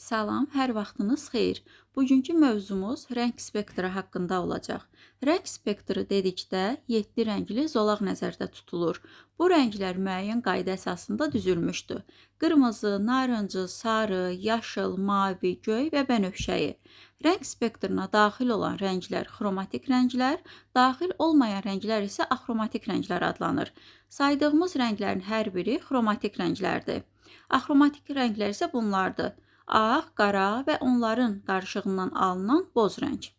Salam, hər vaxtınız xeyir. Bugünkü mövzumuz rəng spektri haqqında olacaq. Rəng spektri dedikdə 7 rəngli zolaq nəzərdə tutulur. Bu rənglər müəyyən qayda əsasında düzülmüşdür. Qırmızı, narıncı, sarı, yaşıl, mavi, göy və bənövşəyi. Rəng spektrinə daxil olan rənglər xromatik rənglər, daxil olmayan rənglər isə axromatik rənglər adlanır. Saydığımız rənglərin hər biri xromatik rənglərdir. Axromatik rənglər isə bunlardır: ağ, qara və onların qarışığından alınan boz rəng.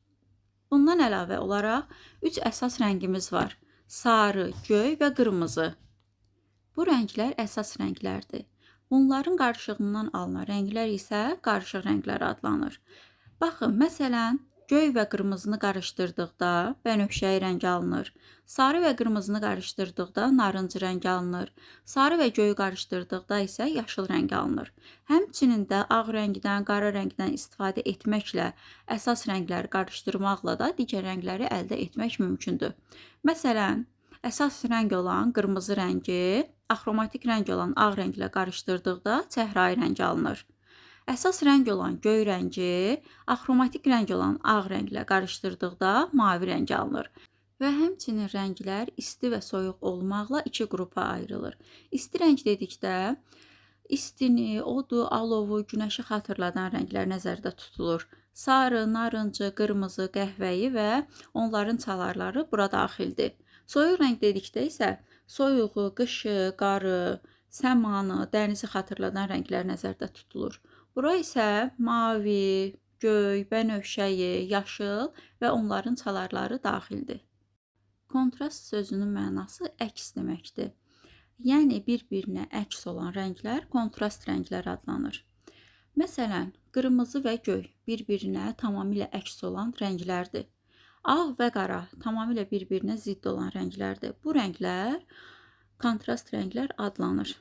Bundan əlavə olaraq 3 əsas rəngimiz var: sarı, göy və qırmızı. Bu rənglər əsas rənglərdir. Bunların qarışığından alınan rənglər isə qarışıq rənglər adlanır. Baxın, məsələn, göy və qırmızını qarışdırdıqda bənövşəyi rəng alınır. Sarı və qırmızını qarışdırdıqda narıncı rəng alınır. Sarı və göyü qarışdırdıqda isə yaşıl rəng alınır. Həmçinin də ağ rəngdən, qara rəngdən istifadə etməklə, əsas rəngləri qarışdırmaqla da digər rəngləri əldə etmək mümkündür. Məsələn, əsas rəng olan qırmızı rəngi axromatik rəng olan ağ rənglə qarışdırdıqda çəhrayı rəng alınır. Əsas rəng olan göy rəngi axromatik rəng olan ağ rənglə qarışdırdıqda mavi rəng alınır. Və həmçinin rənglər isti və soyuq olmaqla iki qrupa ayrılır. İsti rəng dedikdə istini, odu, alovu, günəşi xatırladan rənglər nəzərdə tutulur. Sarı, narıncı, qırmızı, qəhvəyi və onların çalarları bura daxildir. Soyuq rəng dedikdə isə soyuğu, qışı, qarı, səmanı, dənizi xatırladan rənglər nəzərdə tutulur. Bura isə mavi, göy, bənövşəyi, yaşıl və onların çalarları daxildir. Kontrast sözünün mənası əks deməkdir. Yəni bir-birinə əks olan rənglər kontrast rənglər adlanır. Məsələn, qırmızı və göy bir-birinə tamamilə əks olan rənglərdir. Ağ və qara tamamilə bir-birinə zidd olan rənglərdir. Bu rənglər kontrast rənglər adlanır.